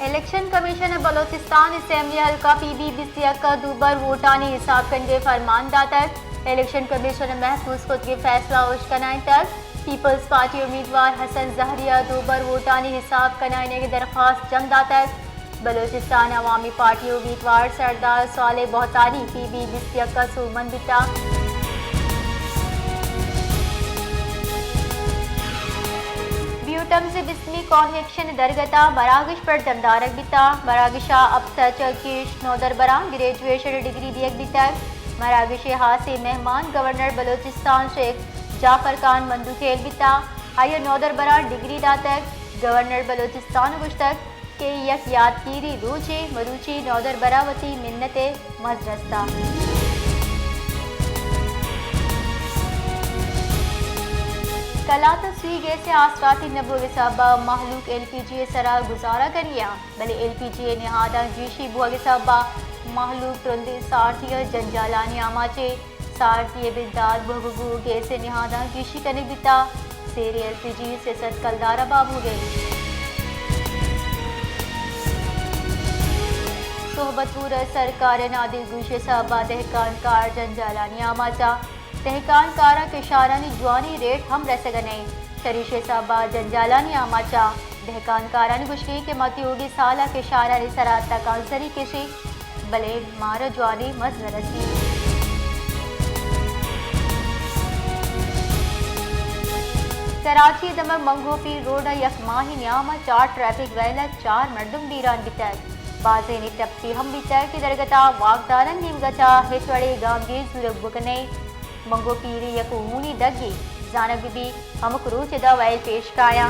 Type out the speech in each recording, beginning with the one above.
Election commission ءَ بلوچستان اسمبلی حلقہ پی بی بیست یک ءَ دوبر ووٹانی حساب کنگ ءِ فرمان داتگ۔ الیکشن کمیشن ءَ محفوظ کتگیں فیصلہ اشکنائینتگ۔ پیپلز پارٹی امیدوار حسن زہری ءَ دوبر ووٹانی حساب کنائینگ ءِ درخواست جم داتگ۔ بلوچستان عوامی پارٹی امیدوار سردار صالح بہتانی پی بی بیست یک ءَ سوبمند بیتگ۔ بیوٹمز ءِ بیستمی کانوینشن ءِ درگت ءَ مراگش برجم دارگ بیتگ۔ مراگش ءَ ہپت سد چہ گیش نودربراں گریجویشن ڈگری دیگ بیتگ۔ مراگش ءِ ہاسیں مہمان گورنر بلوچستان شیخ جعفر خان مندوخیل بیتگ۔ آئی ءَ نودربراں ڈگری داتگ۔ گورنر بلوچستان ءَ گوشتگ کہ یک یاتگیری روچے، مروچی نودربر ءَ وتی منت ءِ مز رستہ۔ کلات ءَ سوئی گیس ءِ آسراتی نہ بوگ ءِ سبب ءَ مہلوک ایل پی جی ءِ سرا گزارہ کنی انت، بلے ایل پی جی ءِ نہاداں گیشی بوگ ءِ سبب ءَ مہلوک ترندیں سارتی ءُ جنجالانی آماچ ایں۔ سارتی ءِ بندات بوگ ءَ گوں گیس ءِ نہاداں گیشی کنگ بیتگ۔ سیریں ایل پی جی سئے سد کلدار ءَ بہا بوگ ءَ انت۔ صحبت پور ءَ سرکار ءِ نادلگوشی ءِ سبب ءَ دہکان کار جنجالانی آماچ اَنت۔ دہکان کاراں کشارانی جوانیں ریٹ ہم رسگ ءَ نہ انت۔ چریشی ءِ سبب ءَ جنجالانی آماچ اَنت۔ دہکان کارانی گوشگ انت کہ ما تیوگیں سال ءَ کشارانی سرا تکانسری کش ایں، بلے مارا جوانیں مز نہ رسیت۔ کراچی ءِ دمگ منگو پیر روڈ ءَ یک ماہے نیام ءَ چار ٹریفک ویل ءَ چار مردم بیران بیتگ۔ بازینے ٹپی ہم بیتگ کہ درگت ءَ واکداراں نیمگ ءَ چہ ہچ وڑیں گامگیج زورگ بوگ ءَ نہ انت۔ منگو پیر ءِ یک ہونی دگے زانگ بہ بیت۔ ہمک روچ ادا ویل پیش کایاں۔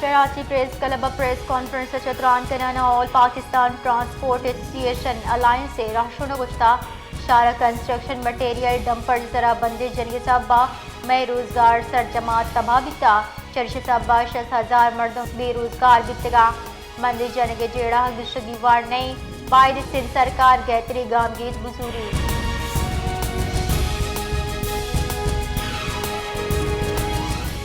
کراچی پریس کلب ءَ پریس کانفرنس ءَ چہ تران کنان ءَ آل پاکستان ٹرانسپورٹ ایسوسی ایشن الائنس ءِ رہشون ءَ گوشتگ، شار ءَ کنسٹرکشن مٹیریل ڈمپر ءِ سرا بندش جنگ ءِ سبب ءَ مئے روزگار سرجم ءَ تباہ بیتگ، چریشی ءِ سبب ءَ شست ہزار مردم بے روزگار بیتگ اَنت۔ بندش جنگ ءِ جیڑہ گیشگی وڑ نہ انت، باید انت سندھ سرکار گہتریں گامگیج بزوریت۔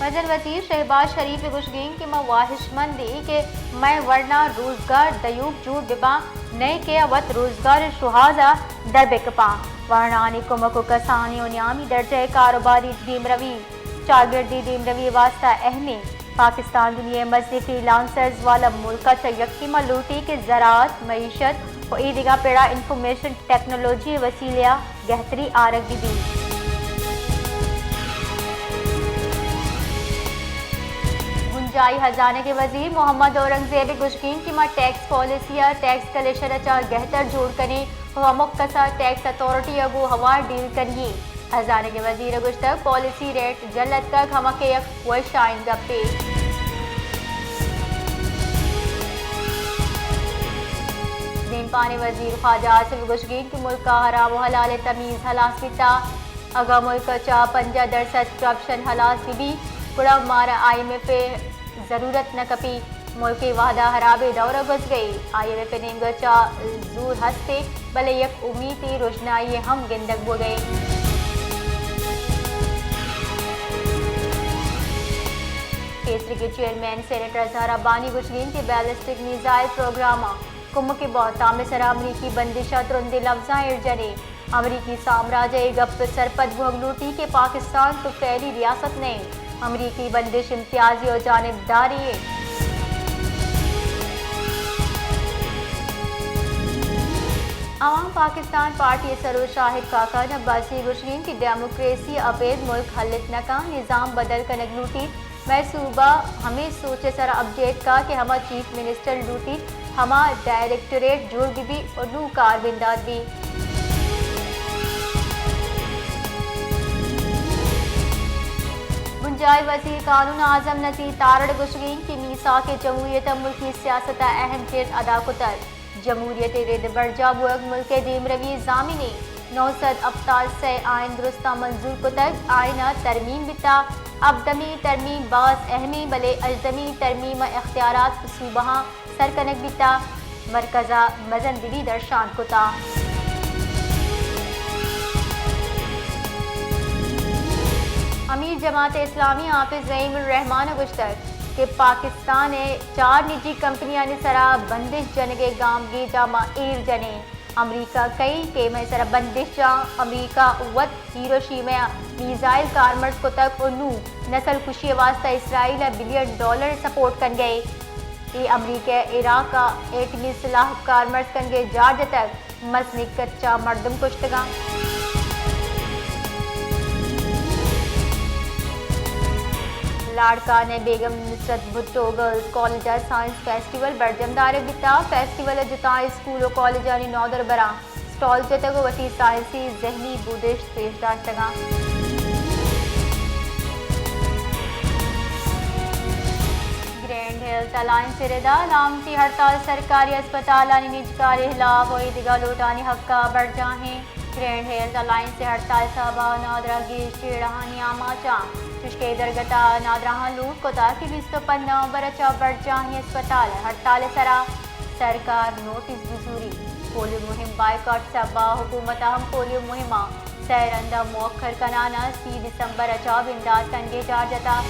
مزن وزیر شہباز شریف ءِ گوشگ انت کہ ما واہشمند ایں کہ مئے ورنا روزگار دیوک جوڑ بہ باں، نئے کہ آ وت روزگار ءِ شوہاز ءَ در بہ کپاں۔ ورنایانی کمک ءُ کسانی ءُ نیامی درجہ ءِ کاروباری دیمروی چاگردی دیمروی ءِ واستہ اہم انت۔ پاکستان دنیا ءِ مزنیں فری لانسرز والا ملک ءَ چہ یکے ما لوٹیں کہ زراعت، معیشت ءُ اے دگہ پڑ ءَ انفارمیشن ٹیکنالوجی ءِ وسیلہ ءَ گہتری آرگ بہ بیت۔ بنجاہی ہزانگ ءِ وزیر محمد اورنگزیب ءِ گوشگ انت کہ ما ٹیکس پالیسی ءَ ٹیکس کلیکشن ءَ چہ گہتر جوڑ کنیں ءُ ہمک کس ءَ ٹیکس اتھارٹی ءَ گوں ہوار ڈیل کنیں۔ ہزانگ ءِ وزیر ءَ گوشتگ، پالیسی ریٹ جل اتکگ، ہمک ءَ یک وش آئین گپے۔ دیمپان ءِ وزیر خواجہ آصف ءِ گوشگ انت کہ ملک ءَ حرام ءُ حلال ءِ تمیز ہلاس بیتگ۔ اگاں ملک ءَ چہ پنجاہ درسد کرپشن ہلاس بہ بیت، گڑا مارا آئی ایم ایف ءِ ضرورت نہ کپیت۔ ملک ءِ وہد ءَ ہرابیں دور ءَ گوزگ ءَ، آئی ایم ایف ءِ نیمگ ءَ چہ زور ہست انت، بلے یک امیتے رژنائی ءِ ہم گندگ بوگ ءَ انت۔ پیسریگیں چیئرمین سینیٹر اظہر ربانی گوشگ انت کہ بیلسٹک میزائل پروگرام ءَ کمک ءِ بہتام ءِ سرا امریکی بندش ءَ ترندیں لبزاں ایر جنیں۔ امریکی سامراج ءَ اے گپ ءَ سرپد بوگ لوٹیت کہ پاکستان تو فعلی ریاست نہ انت۔ امریکی بندش امتیازی ءُ جانبداری انت۔ عوام پاکستان پارٹی ءِ سروک شاہد خاقان عباسی ءِ گوشگ انت کہ ڈیموکریسی ءَ ابید ملک ہلت نہ کنت، نظام بدل کنگ لوٹیت۔ مئے صوبہ ہمے سوچ ءِ سرا اپڈیٹ کا کہ ہما چیف منسٹر لوٹیت، ہما ڈائریکٹوریٹ جوڑ بہ بیت ءُ نوں کار بندات بیت۔ بنجاہی وزیر قانون اعظم نذیر تارڑ ءِ گوشگ انت کہ میثاق جمہوریت ءَ ملکی سیاست ءَ اہم کرد ادا کتگ۔ جمہوریت ءِ رند ءِ برجاہ بوگ ملک ءِ دیمروی ءِ ضامن انت۔ نو سد ہپتاد سئے آئین درستاں منظور کتگ، آئین ءَ ترمیم بیتگ۔ ہبدمی ترمیم باز اہم انت، بلے ہژدمی ترمیم ءِ اختیارات صوبہاں سر کنگ بیتگ، مرکز ءَ مزن دلی درشان کتگ۔ امیر جماعت اسلامی ء حافظ نعیم الرحمان ء گوشتگ کہ پاکستان ء چار نجی کمپنیانی سرا بندش جنگ ء گامگیجاں ما ایر جنیں۔ امریکہ کئی ٹیم ء سرا بندش جاں، امریکہ وت ہیروشیما ء میزائل کارمرز کتگ و نوں نسل کشی ء واستہ اسرائیل ء بلین ڈالر سپورٹ کنگ ء۔ اے امریکہ ء عراق ء ایٹمی سلاہ کارمرز کنگ ء جار جتگ۔ مزنیں کچ ء مردم کشتگاں۔ لاڑکان ء بیگم نصرت بھٹو گرلز کالج ء سائنس فیسٹیول برجم دارگ بیتا۔ فیسٹیول ء جتائیں اسکول و کالجانی نودربراں سٹال جتگ و وتی سائنسی ذہنی بودشت پیش داشتگاں۔ گرینڈ ہیلتھ الائنس ء ردا علامتی ہڑتال سرکاری اسپتالانی نجکاری ہلاپ و ایدگہ لوٹانی حق ء برجاہیں۔ گرینڈ ہیلتھ الائنس ء ہڑتال سبب ء نادراہ گیش جیڑہانی آماچاں، چشکہ اے درگت ء نادراہاں لوٹ کتا کہ بیست و پنچ نومبر ء چہ برجاہیں اسپتال ء ہڑتال ء سرا سرکار نوٹس بزوری۔ پولیو مہم بائیکاٹ سبب ء حکومت ء ہم پولیو مہم ء سئے رند ء موکر کنان ء سی دسمبر ء چہ بندات کنگ ء جار جتا۔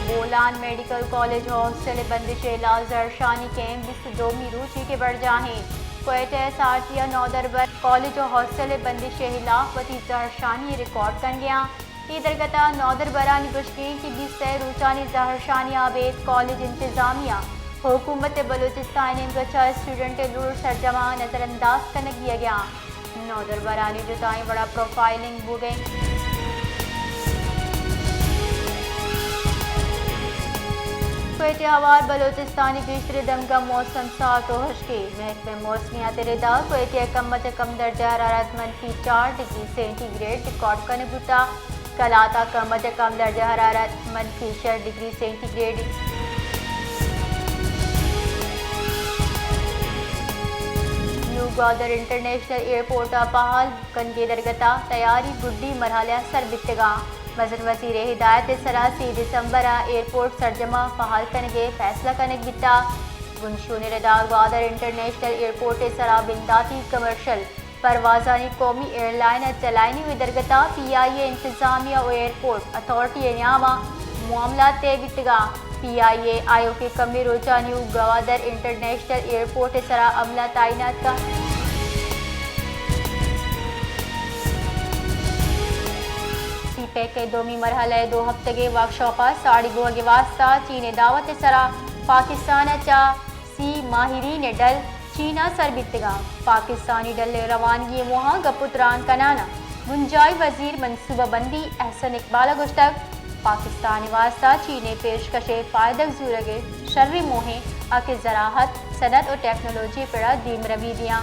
بولان میڈیکل کالج ء ہاسٹل ء بندش ء ہلاپ زہرشانی کیمپ بیست و دومی روچی کہ برجاہیں۔ کوئٹہ ء سارتی ء نودربر کالج ء ہاسٹل ء بندش ء ہلاپ وتی زہرشانی ریکارڈ کنگ ء آں۔ اے درگت ء نودربرانی گوشگ انت کہ بیست ء روچانی زہرشانی ء ابید کالج انتظامیہ، حکومت بلوچستان ء نیمگ ء چہ اسٹوڈنٹ ء لوڑ سرجم ء نظر انداز کنگ بیگ ء آں۔ نودربرانی جتائیں وڑا پروفائلنگ بوگ ء انت۔ کوئٹہ ء ہوار بلوچستان ء گیشتریں دمگ ء موسم سارت و ہشکے۔ محکمہ موسمیات ء ردا کوئٹہ ء کم ء کم درجہ حرارت منفی چار ڈگری سینٹی گریڈ ریکارڈ کنگ بوتا۔ کلات ء کم ء کم درجہ حرارت منفی شش degree centigrade. New Gwadar international airport ء بحال کنگے درگت ء تیاری گڈی مرحلہ ء سر بیتگاں۔ مزن وزیر ء ہدایت ء سرا سی دسمبر ء ایئرپورٹ سرجم ء بحال کنگے فیصلہ کنگ بیتا۔ بنشون ء ردا گوادر انٹرنیشنل ایئرپورٹ ء سرا بنداتی کمرشل پروازانی قومی ایئرلائن ء چلائینی و درگت ء پی آئی اے انتظامیہ و ایئرپورٹ اتھارٹی ء نیام ء معاملات طے بیتگاں۔ پی آئی اے آیوکیں کمیں روچانی و گوادر انٹرنیشنل ایئرپورٹ ء سرا عملہ تعینات کنت۔ سی پیک ء دومی مرحلہ ء دو ہفتگے ورکشاپ ء ساڑی بوگ ء واستہ چین ء دعوت ء سرا پاکستان ء چہ سی ماہرین ء ڈل چین ء سر بیتگاں۔ پاکستانی ڈل ء روانگی ء موہاں گپ ء تران کنان ء بنجاہی وزیر منصوبہ بندی احسن اقبال ء گوشتگ، پاکستان ء واستہ چین ء پیشکش ء فائدگ زورگ ء شریں موہ انت، آ کہ زراعت، صنعت ء ٹیکنالوجی ء پڑ ء دیمروی دیاں۔